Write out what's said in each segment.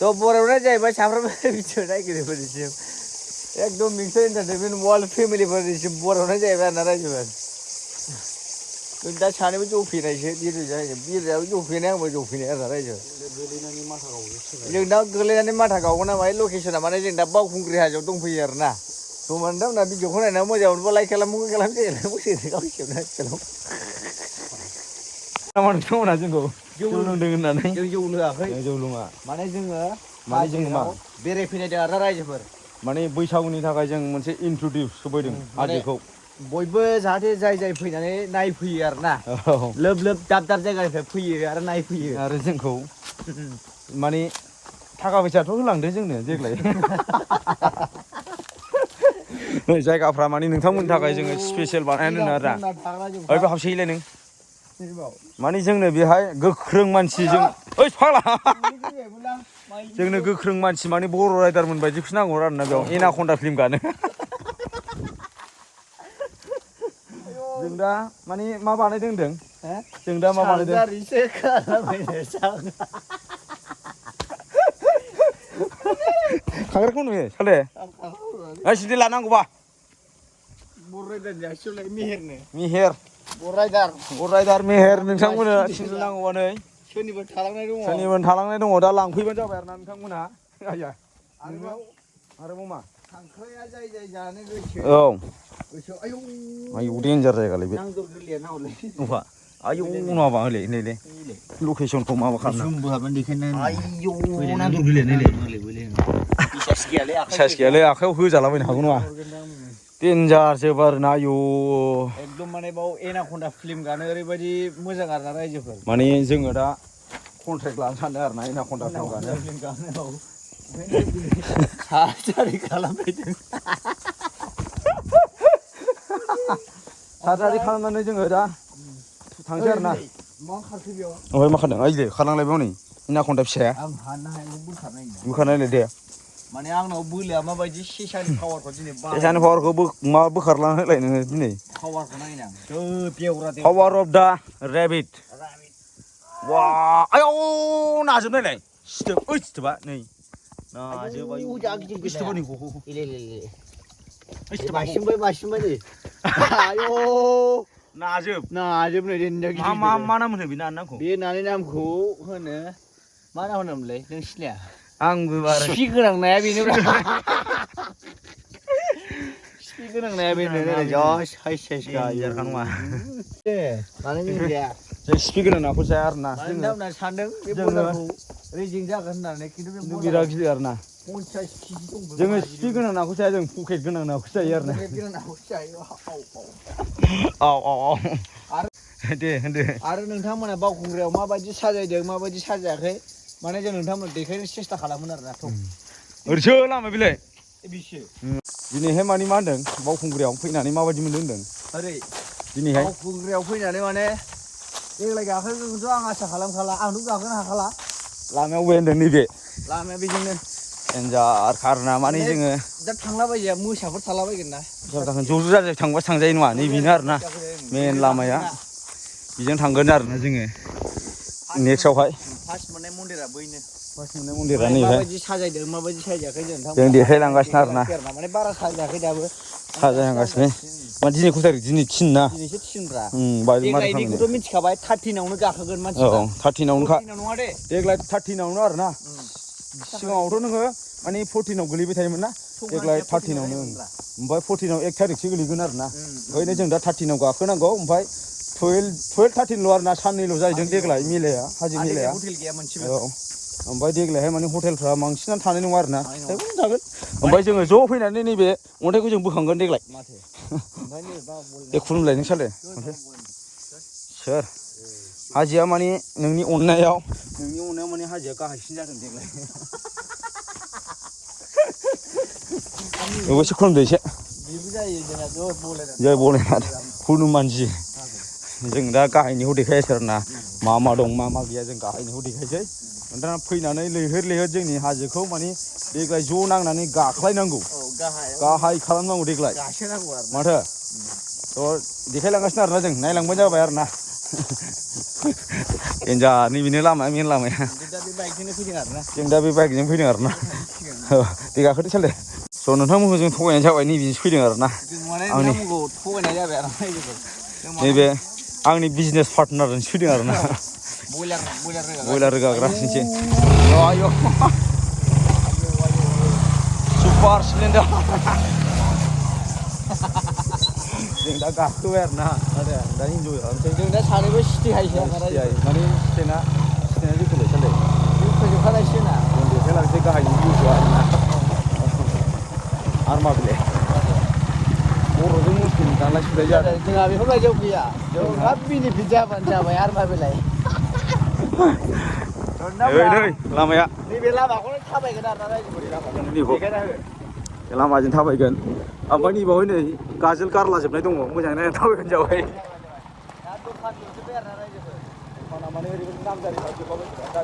तो बरावना जाहैबाय साफ्रोमबो भिडिअ नायगिरिफोरनिसिम एकदम मिक्सार एन्टारटेनमेन्ट वर्ल्ड फेमिलिफोरनिसिम बरावना जाहैबाय आरोना रायजोफोर जों दा सानैबो जौफेनायसो बिर जाहैबाय बिरयाबो जौफेनाय आंबो जौफेनाय आरोना रायजो जों दा गोलैनानै माथा गावगोन ना माहाय लकेसना माने जों दा बावखुंग्रि हाजोआव दंफैयो आरोना तो माने दा उना भिडिअखौ नायनानै मोजां मोनबा लाइक खालाम जायो मोसायो गावसिबो आथिखालाव नोंथांमोना जोंखौ जौ लोंदों होननानै जों जौ लोङाखै जौ लोङा माने जोङो माने जोङो मा बेरायफैनायदों आरोना रायजोफोर माने बैसागुनि थाखाय जों मोनसे इन्ट्रडिउस होफैदों हाजोखौ बयबो जाहाथे जाय फैनानै नायफैयो आरोना लोब लोब दाब दाब जायगानिफ्राय फैयो आरो नायफैयो आरो जोंखौ माने थाखा फैसाथ' होलांदो जोंनो देग्लाय जायगाफ्रा माने नोंथांमोननि थाखाय जोङो स्पेसियेल बानायना दोनो आरोना ओइबो हाबसैलाय नों माने जोंनो बेहाय गोख्रों मानसिजों ओइ फाग्ला जोंनो गोख्रों मानसि माने बर' राइडारमोन बायदिखौसो नांगौ आरोना बेयाव एनाकन्दा फिल्म गानो जों दा माने मा बानायदों होनदों जों दा मा बानायदों खांग्राखौ नुयो साले ओइ सिदि लानांगौबा बर' राइडारनि आसियाव मेहेरनो मेहेर बर' राइडार मेहेर नोंथांमोना थिनहर नांगौबा नै सोरनिबा थालांनाय दङ दा लांफैबानो जाबाय आरोना नोंथांमोना आया आरोबाव मा खांख्राया जाय जानो गोसो औ गोसो आयौ देन्जार जायगालै बे नांदर गोरलैया नाहरलाय अखा आयौ नङाबा हलै नैलै लकेसनखौ माबा खालामना जुमबो हाबनानै देखायनो आयौ नांदर गोरलैया नायलाय साइस गैयालै आखाइयाव होजालाबायनो हागौ नङा देन्जार जोबो आरोना आयौ एकदम माने बाव एनाकन्दा फिल्म गानो ओरैबायदि मोजां आरोना रायजोफोर माने जोङो दा कन्ट्रेक्ट लानो सानदों आरोना एनाकन्दा फिल्म गानो सार्जारि खालामफैदों सार्जारि खालामनानै जोङो दा थांसै आरोना मा खारखो बेयाव ओमफ्राय मा खारदों ओइलै खारलांलायबाय हनै एनाकन्दा फिसाया आं हाननो हाया बोखारनायलाय दे माने आंनाव बोलोआ माबायदि सेसानि पावारखौ दिनै सेसानि पावारखौ मा बोखारलांना होलाय नोङो दिनै पावारखौ नायनां बेवरा पावार अफ दा रेबिट वा आयौ नाजोब नायलाय सिथोब ओइ सिथोबा नै नाजोब आयौ सिथोबा नै मासिमबाय नै आयौ नाजोब नै देनजार गिदिर मा नाम होनो बे नानि नामखौ बे नानि नामखौ होनो मा नाम होनोमोनलाय नों सिनाया आंबो बारा सिफि गोनां नाया बेनो सिफि गोनां नाया बेनो जा साइस देन्जारखा नङा मानो मिथिया जों सिफि गोनां नाखौ जाया आरोना जोङो सानदों बे बयलारखौ रेजें जागोन होननानै खिन्थु बे बिराद गिदिर आरोना 50 केजि दं जोङो सिफि गोनां नाखौ जाया जों पकेट गोनां नाखौसो जायो आरोना औ दे होनदो आरो नोंथांमोना बावखुंग्रियाव माबायदि साजायदों माबायदि साजायाखै माने जों नोंथांमोन देखायनो सेस्था खालामोन आरोना ओरैसो लामा बिलाय बेसे दिनैहाय मानि मा होनदों बावखुंग्रियाव फैनानै माबायदि मोनदों होनदों ओरै दिनैहाय बावखुंग्रियाव फैनानै माने देग्लाय गाखोगोनखौथ' आं आसा खालामखाला आंथ' गाखोनो हाखाला लामायाव बे होनदों नैबे लामाया बेजोंनो देन्जार खारना माने जोङो दा थांलाबायजाया मोसाफोर थालाबायगोन ना ज' जाजाय थांबा थांजायो नङा नैबेनो आरोना मेन लामाया बेजों थांगोन आरोना जोङो नेक्स्टआवहाय फार्स्ट मोननाय मन्दिरा बैनो फार्स्ट मोननाय मन्दिरा नैबे माबायदि साजायदों माबायदि साजायाखै जों देखायलांगासिनो आरोना माने बारा साजायाखै दाबो साजायहांगासिनो मा दिनै खय थारिख दिनै थिन ना दिनैसो थिनब्रा देग्लायनिखौथ' मिथिखाबाय 13आवनो गाखोगोन मानसिफ्रा 13आवनोखा नङा दे देग्लाय 13आवनो आरोना सिगाङावथ' नोङो माने 14आव गोलैबाय थायोमोन ना देग्लाय 13आवनो ओमफ्राय 14आव 1 थारिखसो गोलैगोन आरोना ओंखायनो जों दा 13आव गाखोनांगौ ओमफ्राय 12 13ल' आरोना साननैल' जाहैदों देग्लाय मेलाया हाजो मेलाया औ ओमफ्राय देग्लायहाय माने हटेलफ्रा बांसिनानो थानाय नङा आरोना थागोन ओमफ्राय जोङो ज' फैनानै नैबे अन्थाइखौ जों बोखांगोन देग्लाय दे खुलुमलाय नों साले सोर हाजोआ माने नोंनि अननायाव माने हाजोआ गाहायसिन जादों देग्लाय एसे खुलुमदो एसे जय भलेनाथ हनुमान जि जों दा गाहायनिखौ देखायासै आरोना मा दं मा गैया जों गाहायनिखौ देखायसै नोंथाङा फैनानै लैहोर जोंनि हाजोखौ माने देग्लाय ज' नांनानै गाख्लायनांगौ गाहाय खालामनांगौ देग्लाय माथो थ' देखायलांगासिनो आरोना जों नायलांबानो जाबाय आरोना एन्जा नैबेनो लामाया मेन लामाया दा बे बाइकजोंनो फैदों आरोना जों दा बे बाइकजों फैदों आरोना दे गाखोदो साले स' नोंथांमोनखौ जों थगायनाय जाबाय नैबेसो फैदों आरोना जों माने आंनि नोंथांमोनखौ थगायनाय जाबाय आरो नैबे आंनि बिजनेस पार्टनारजोंसो फैदों आरोना बयलार रोगाग्रासोसै आयौ सुपार स्प्लेन्डार जों दा गाखोबाय आरोना दा इन्जय खालामसै जों दा सानैबो सिटि हाइसो माने स्टेना जेखौलाय सालाय फोजोबखानायसो ना जों देखायलांसै गाहायनि भिउखौ आरोना आरो मा बेलाय बर'जों मुस्लिम दालाय सुलाय जादों जोंहा बेफोरबायदियाव गैया जोंहा बेनिफिट जाबानो जाबाय आरो मा बेलाय नै लामाया नैबे लामाखौनो थाबायगोन आरोना रायजोफोर देखायना हो लामाजों थाबायगोन ओमफ्राय नैबावहाय नै गाजोल गारलाजोबनाय दङ मोजाङै नायनानै थाबायगोन जाबाय दा दखान नुजोब्बाय आरोना रायजोफोर दखाना माने ओरैबायदि नामजारि दा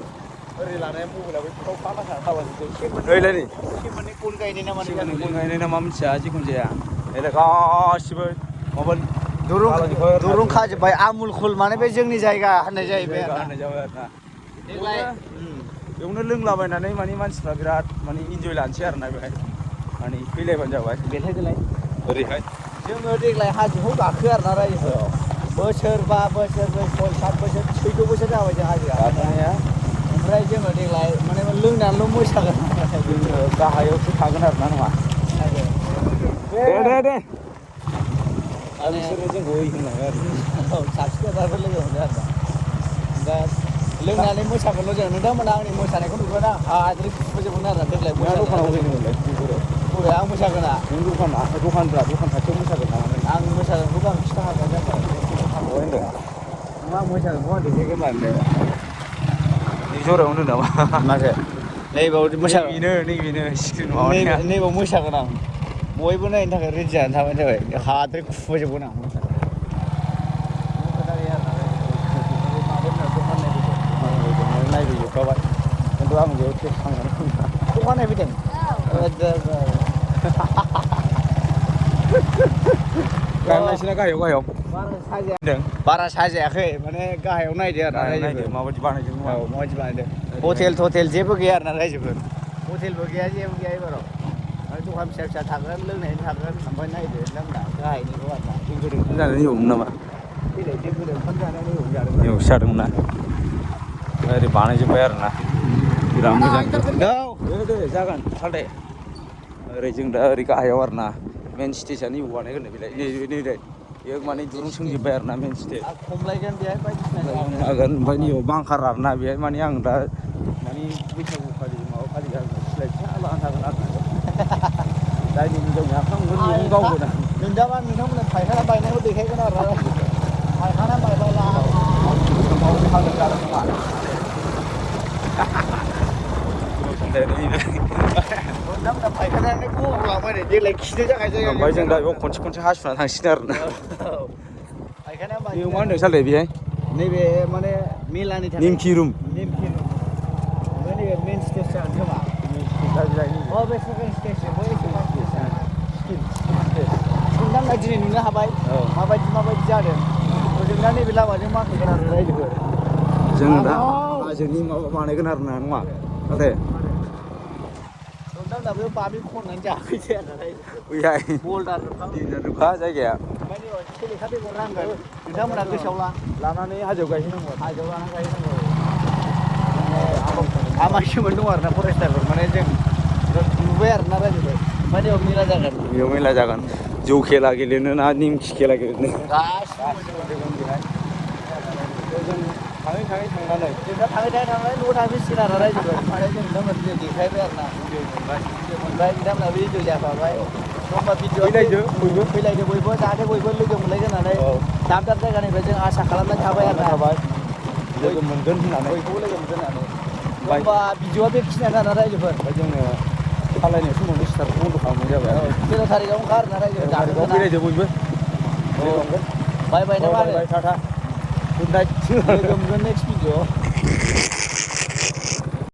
ओरै लानाया मबाइलाबो सिखाव फाना थाबाजोबसै ओइलाय नै सेमोननि गन गायनाय ना माने गन गायनाय ना मा मिथिया जिखुनु जाया ओइलाय गासिबो माबा दुरुं खाजोब्बाय आमुल कुल माने बे जोंनि जायगा होननाय जाहैबाय होननाय जाबाय आरोना देग्लाय बेयावनो लोंलाबायनानै माने मानसिफ्रा बिराद माने इन्जय लानोसै आरोना बेहाय माने फैलायबानो जाबाय बेलहायदोलाय ओरैहाय जोङो देग्लाय हाजोखौ गाखो आरोना रायजोफोर बोसोरबा बोसोरब्रै 6-7 बोसोर 14 बोसोर जाबाय जों हाजो गाखोनाया ओमफ्राय जोङो देग्लाय माने लोंनानैल' मोसागोन जोङो गाहायावसो थागोन आरोना नङा दे दा बिसोरो जोंखौ ओइ होनलांबाय आरो साबसिन लोगो मोनो आरोना दा लोंनानै मोसागोनल' जों नोंथांमोना आंनि मोसानायखौ नुगोना हाद्रि खुबैजोबगोन आरोना देग्लाय दखानाव होनोमोनलाय बबे आं मोसागोना नों दखान खाथियाव मोसागोन नामा नों आं मोसागोनखौबो आं खिन्थाखाबाय जाबाय बहाय होनदों मा मोसागोनखौ आं देखायगोन मानो नै जरायाव होनदों नामा माखो नैबाव मोसागोन नैबेनो स्क्रिन माबानाया नैबाव मोसागोन आं बयबो नायनो थाखाय रेडि जानानै थाबानो जाबाय हाद्रि खुबैजोबगोन आं नायबोजोबखाबाय खिन्थु आं बेयाव टेस्ट थांनानै दखान नायफैदों गाहायाव गाहायाव बारा साजायाखै माने गाहायाव नायदो आरोना नायदो रायजोफोर माबायदि बानायदों औ माबायदि बानायदों हटेल जेबो गैया आरोना रायजोफोर हटेलबो गैया जेबो गैया एबाराव दखान फिसा थागोन लोंनायनि थागोन ओमफ्राय नायदो नोंथांमोना गाहायनिखौ आरोना जानानै होबावोमोन नामा ओंखाम जानानै एवसो जादोंमोन ना ओरै बानायजोब्बाय आरोना बिराद मोजां दे जागोन सालथे ओरै जों दा ओरै गाहायाव आरोना मेन स्टेजआ नैबे बानायगोन बेलाय नै बेयो माने दुरुं सोंजोब्बाय आरोना मेन स्टेज खमलायगोन बेहाय बायदिसिना जागोन ओमफ्राय नैयाव बांखार आरोना बेहाय माने आं दा माने बैसागु फालि माबा फालि आं सिलाय फिसा लानानै थागोन आरोना जायनि हिनजावनि आखाइ हमगोन बेयावनो गावगोन आं नोंथांमोना फायखाना बायनायखौ देखायगोन आरो फायखाना बायबाय फायखानायानो गलांबाय नै देग्लाय खिनो थाखाय जायगा ओमफ्राय जों दा बेयाव खनसे हासुनानै थांसिगोन आरोना फायखानाया बेयाव मा होनदों सालथे बेहाय नैबे माने मेलानि थाखाय निमखि रुम ओमफ्राय नैबे मेन स्टेज जागोन खोमा बे सेकेन्ड स्टेज नोंथांमोना दिनै नुनो हाबाय माबायदि जादों ओजोंना नैबे लामाजों माखागोन आरो रायजोफोर जों दा हाजोनि माबा बानायगोन आरोना नङा नाथाय नोंथांमोना बेयाव बामि खननानै जाफैसै आरोना बैहाय बल्डारखा जायगाया ओमफ्राय सेलेखा बेगर रानगोन नोंथांमोना गोसोआव लानानै हाजोआव गायहैनांगौ हाजोआव लानानै गायहैनांगौ आमाइसोमोन दं आरोना फरेस्टारफोर माने जों नुबाय आरोना रायजोफोर ओमफ्राय बेयाव मेला जागोन बेयाव मेला जागोन जौ खेला गेलेनो ना निमखि खेला गेलेनो गासिबो थाङै थांनानै जों दा थाङै न'आव थांफिनसिगोन आरो रायजोफोर माने जों नोंथांमोना देखायबाय आरोना मोनबाय नोंथांमोना भिडिअ जाफाबाय होमबा भिडिअ फैलायदो बयबो जाहाथे बयबो लोगो मोनलायगोन होननानै दाब जायगानिफ्राय जों आसा खालामनानै थाबाय आरोना लोगो मोनगोन होननानै बयखौबो लोगो मोनगोन होननानै होमबा भिडिअआ बेखिनियानो आरोना रायजोफोर ओमफ्य जोङो सालायनाय समावनो स्टार्टखौ बन्द' खालामनाय जाबाय 13 थारिखआव ओंखारोना रायजोफोर थारिखआव फैलायदो बयबो बाय ना मा होनो टाटा गुड नाइट लोगो मोनगोन नेक्स्ट भिडिअ